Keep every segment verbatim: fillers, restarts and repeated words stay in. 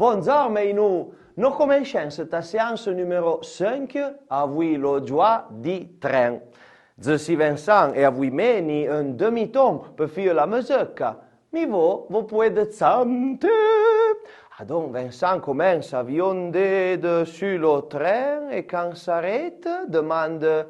Bondzor mèinoù. No comenchèn seta séanse numéro cinq, avouì lo dzoà di tren. Dze si Vincent é avouì mé n'ì un demi-ton pe fie la mezeucca. Mi vo, vo pouéde tsanté. Adon Vincent comensa a viondé dessu lo tren é can s'arrète, demande: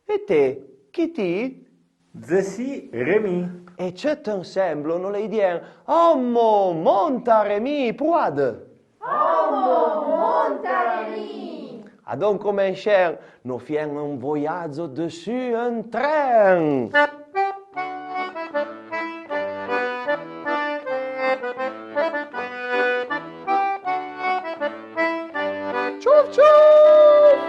É té, qui t'i? Dze si Rémi. É tseut ensemblo no lèi dien: Ommo, monta Rémi, prouade. Ommo, monta Rémi. Adon comenchèn, no fièn un voyadzo dessu un tren. Tchouf, tchouf.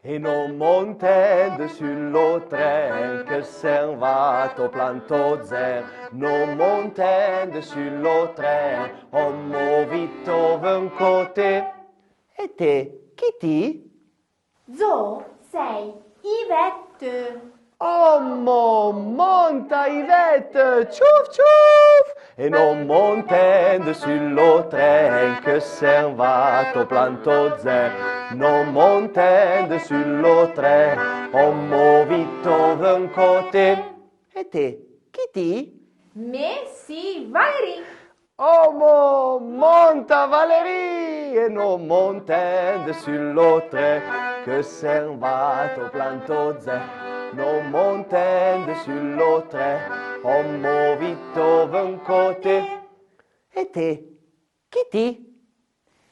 É no montèn dessu lo tren que se'n va to plan to dzen. No montèn dessu lo tren, ommo vito vin co té. É té, qui t'i? Dzo sèi Yvette. Ommo, monta Yvette, tchouf, tchouf. É no montèn dessu lo tren que se'n va to plan to dzen. No montèn dessu lo tren, ommo vito vin co té. É té, qui t'i? Mé si Valérie. Ommo, monta Valérie, é no montèn dessu lo tren que se'n va to plan to dzen. No montèn dessu lo tren, ommo vito vin co té. É té, qui t'i?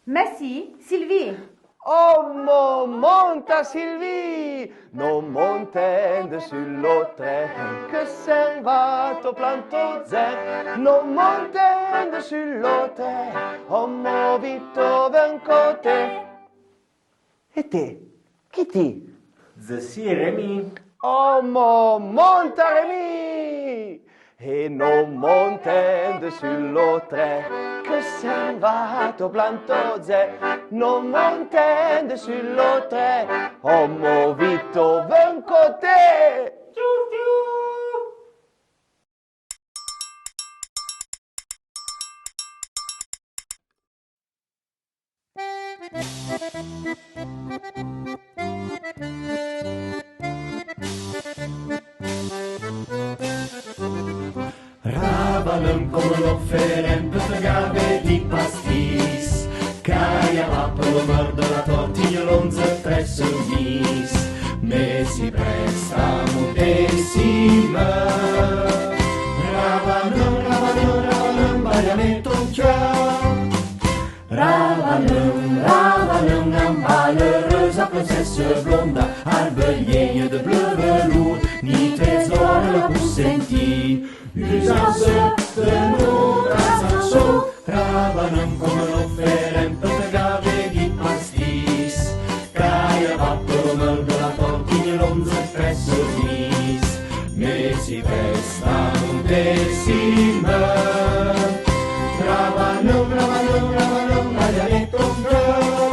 Mé si Sylvie. Ommo, monta Sylvie. No montèn dessu lo tren que se'n va to plan to dzen. No montèn dessu lo tren, ommo vito vin co té. É té, qui t'i? Dze si Rémi. Ommo, monta Rémi. É no montèn dessu lo tren que se'n va to plan to dzen. No montèn dessu lo tren, ommo vito vin co té. Tchouf, tchouf. Ravaneun comme no fé ren pe te gavé di pastis. Caille a bas pe lo meur de la Tortigne, l'onze treize Nice. Mé si presta monté si meur. Ravaneun, ravaneun, ravaneun, baille a mé ton cœur. Ravaneun, ravaneun, a bas l'heureuse princesse blonde, arbe liègne de bleu velours, ni trésor la pou senti. Usanse de noutra chanson. Ravaneun comme no fé ren pe te gavé di pastis. Caille a bas pe lo meur de la Tortigne, l'onze treize Nice. Mé si presta monté si meur. Ravaneun, ravaneun, ravaneun, baille a mé ton cœur.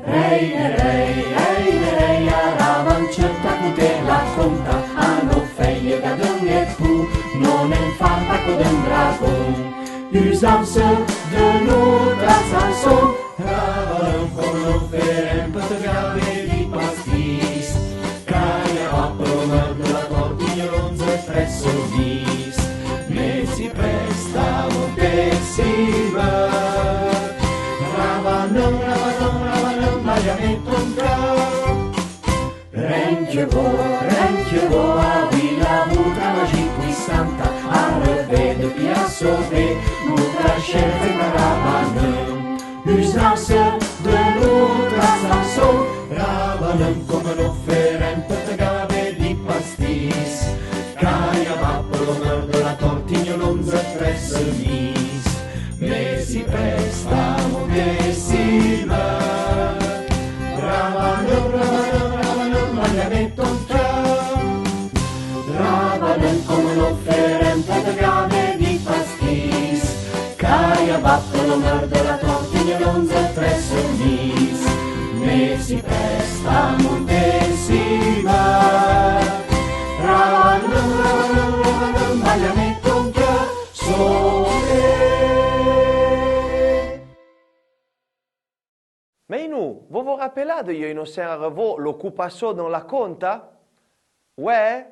Rèi, rèi, rèi, rèi, a Ravan tseut a coté la conta, a no fèille d'adon é pou, no n'en fa pa co d'un dragon. Usanse de noutra chanson. Ravaneun comme no fé ren pe te gavé di pastis. Caille a bas pe lo meur de la Tortigne, l'onze treize Nice. Mé si presta monté si meur. Ravaneun, ravaneun, ravaneun, baille a mé ton cœur. Ren que vo, ren que vo, avouì la bouta magique puissanta, arrevé de pia sauvé, noutra chère Ravaneun. Usanse de noutra chanson. Ravaneun comme no fé ren pe te gavé di pastis. Caille a bas pe lo meur de la Tortigne, l'onze treize Nice. Mé si presta monté si meur. Ravaneun, ravaneun, ravaneun, baille a mé ton cœur. Ravaneun comme no fé ren pe te gavé di pastis. Caille a bas pe lo meur de la Tortigne, l'onze treize Nice. Mé si presta monté si meur. Ravaneun, ravaneun, ravaneun, baille a mé ton cœur. Sole Mèinoù, vo vo rapelade ieu inocèn arrevó l'occupachón deun la conta? Ouè,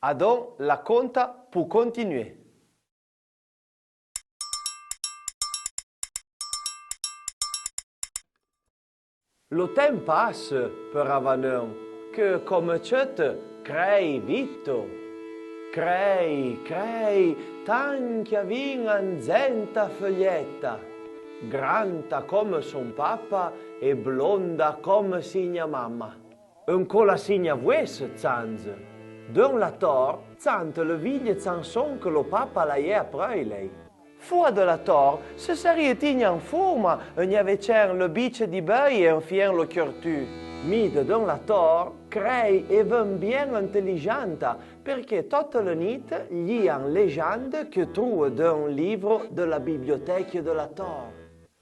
adón la conta pou continué. Lo temp passe pe Ravaneun, que comme tcheut crèi vito. Crèi, crèi, tan qu'i avin an dzenta feuilletta, granta comme son papa e blonda comme signa mama. Eun cou la signa vouésse tsanze. Deun la tor, tsante le vieille tsanson que lo papa l'ayè apreu lèi. Foua de la tor, se sarie tigna an fourma, eun avechèn le bitche di beuille e eun fien lo queurtu. Mi dedeun la tor, crèi e veun bien intelligenta, perqué tote le nite llie an légende que troue deun livro de la bibliothèque de la tor.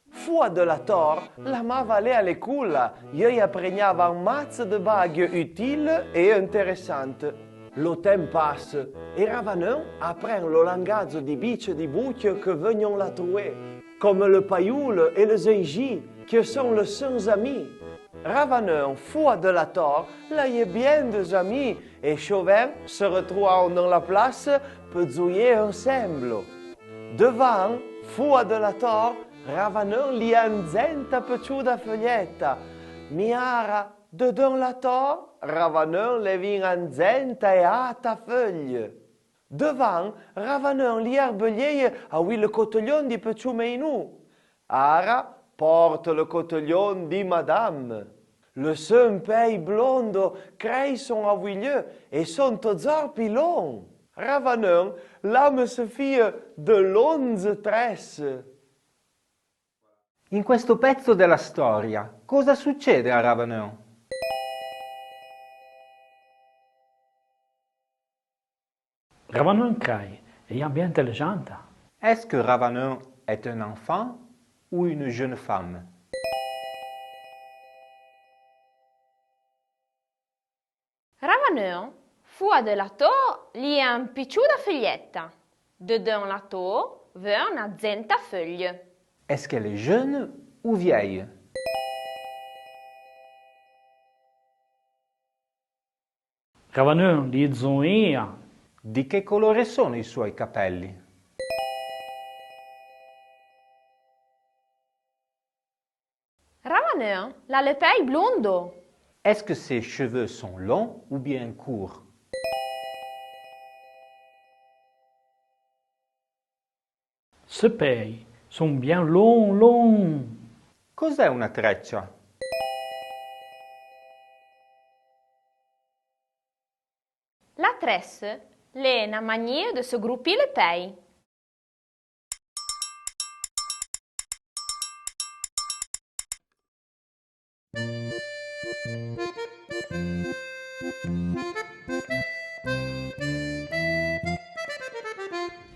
Foua de la tor, l'amave alé a l'écoula, ieu i apregnave an matse de bague utile e interessante. Lo temp passe, e Ravaneun apren lo langadze di bitche di bouque que vegnon la troué, comme le payoule e le zenji, que son le seun ami. Ravaneun, foua de la tor, l'ayè bien de z'ami, e choven se retrouaon deun la place pe zouillé ensemblo. Devan, foua de la tor, Ravaneun llie an dzenta petchouda feuilletta. Mi ara, dedeun la tor, Ravaneun l'è vin an dzenta e ata feuille. Devan, Ravaneun llie arbelliéye avouì le cotelion di petchoù mèinoù. Ara porte le cotelion di madame. Le seun pèi blondo crèisson avouì llie e son todzor pi lon. Ravaneun l'ame se fie de londze tresse. In questo pezzo della storia, cosa succede a Ravaneun? Ravaneun crèi, e i è bien intelligenta. Est-ce que Ravaneun est un enfant ou une jeune femme ? Ravaneun, foua de la tor, llie an pitchouda feuilletta. Dedeun la tor, veun an dzenta feuille. Est-ce qu'elle est jeune ou vieille ? Ravaneun, llie zouéa. Di che colore sono i suoi capelli? Ravaneun l'a le pèi blondo. Est-ce que ses cheveux sont longs ou bien courts? Se pèi son bien lon, lon. Cos'è una treccia? La tresse l'è na magnéye de se groupì le pèi.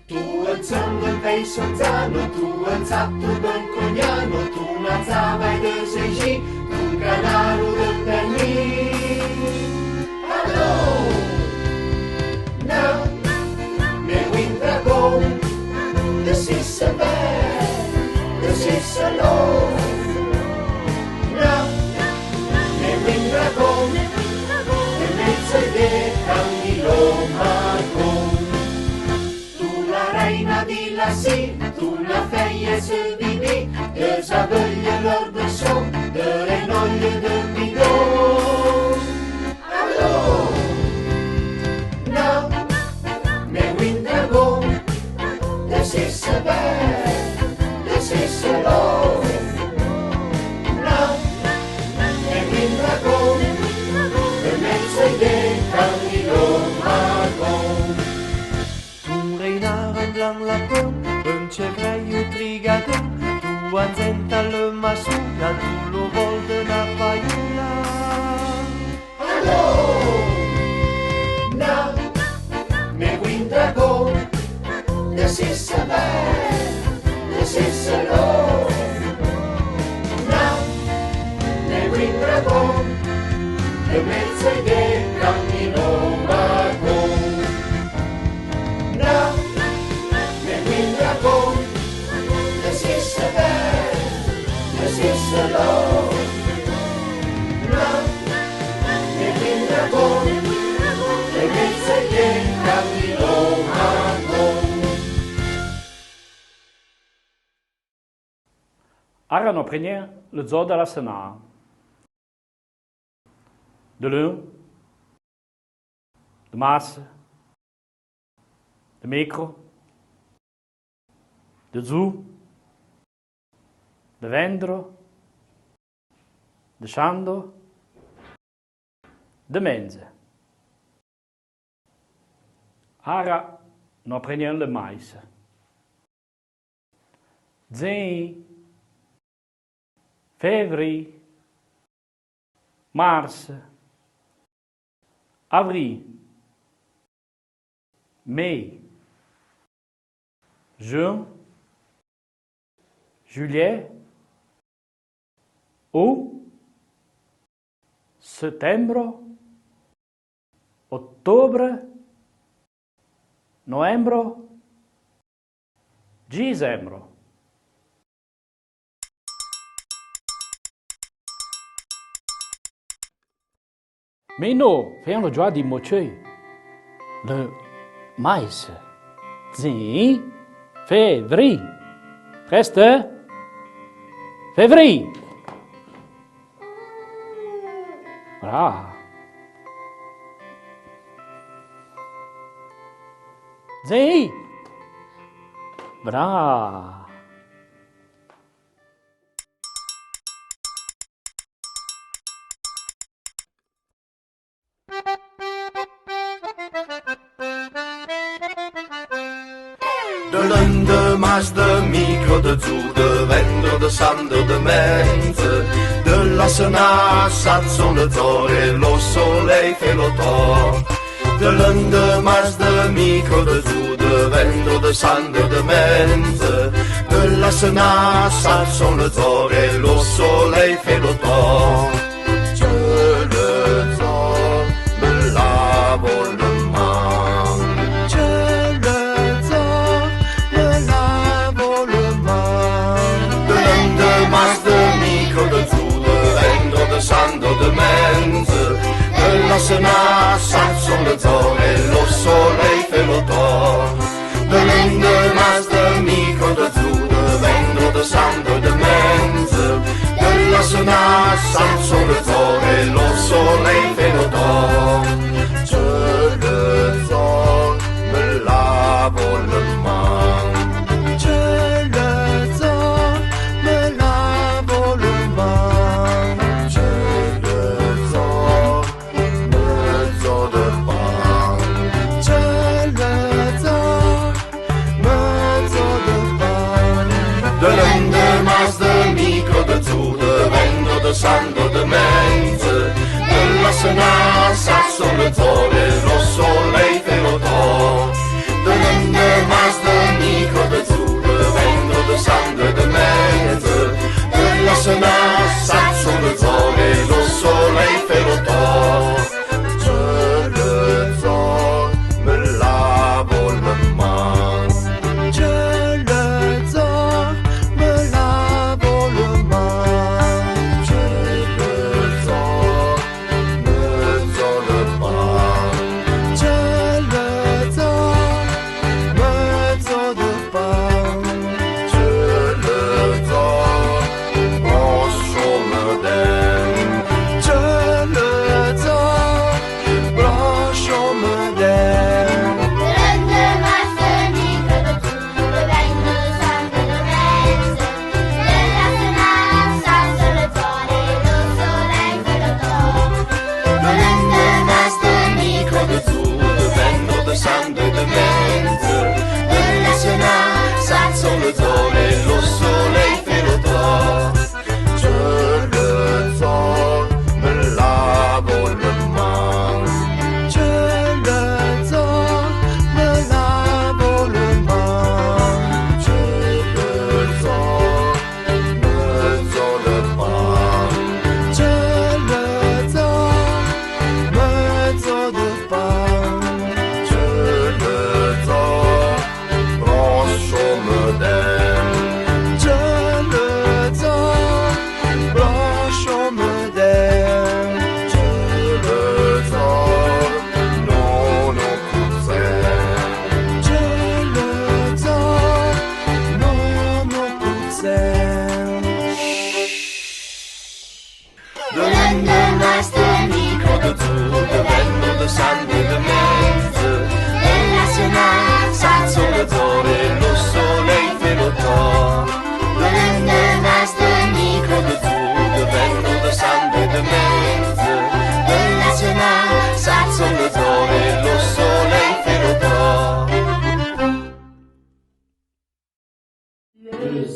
Tu un tsongo, un pèi sonzano, tu un tsatto, un cognano, tu na tsava de zejì, tu canaro de pernì. Alò, na, me vouì un dragon, de sisse bèi, de sisse lon. Na, me vouì un dragon, de mèzo de Candilo Marcon. Tu la reina di la sì, tu na fèye se bibì, de sa veuille l'orbe son, de renoille de bidon. Alò, na, me vouì un dragon, de sisse bèi, de sisse lon. Na, me vouì un dragon, de mèzo de Candilo Marcon. Tu un reinaro, un blan lapon, un tsevrèyo trigadon, tu anzenta le massouda, tu lo vol de na payoula. Alò, na, me vouì un dragon, de sisse bèi, de sisse lon. Na, me vouì un dragon, de mèzo de Candilo Marcon. Na, me vouì un dragon, de sisse bèi, de sisse lon. Ara no prègnèn le dzor de la senâ. De lun, de marse, de micro, de dzou, de vèndro, de sando, de mèndze. Ara no prègnèn le maise. Dzin, févri, marse, avri, mé, jun, julyé, o, setembro, otobre, noembro, dizembro. Mé no fèn le dzoua di motcheu, le maise. Dzin, févri. Preste. Févri. Bra. Dzin. Bra. De lun, de marse, de micro, de dzou, de vèndro, de sando, de mèndze, de la senâ, satson, le dzor é lo solèi fé lo tor. De lun, de marse, de micro, de dzou, de vèndro, de sando, de mèndze, de la senâ, satson, le dzor é lo solèi fé lo tor. Tse le dzor, me lavo le man. Tse le dzor, me lavo le man. De lun, de marse, de micro, de dzou, de vèndro, de sando, de mèndze, de la senâ, satson, le dzor é lo solèi fé lo tor. De lun, de marse, de micro, de dzou, de vèndro, de sando, de mèndze, de la senâ, satson, le dzor é lo solèi fé lo tor. Tse le dzor, me lavo le man. Tse le dzor, me lavo le man. Tse le dzor, me dzo de pan. Tse le dzor, me dzo de pan. De lun, de marse, de micro, de dzou, de vèndro, de sando, de mèndze, de la senâ, satson, le dzor é lo solèi fé lo tor. De lun, de marse, de micro, de dzou, de vèndro, de sando, de mèndze, de la senâ, satson, le dzor é lo solèi fé lo tor. Tse le dzor, me lavo le man. Tse le dzor, me lavo le man. Tse le dzor, me dzo de pan. Tse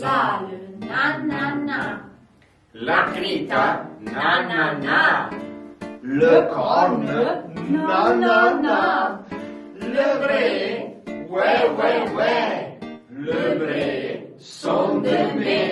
L'oval, na na na. La crita, na na na. Le corne, na na na. Le bré, ouè ouè ouè. Le bré, son de mé.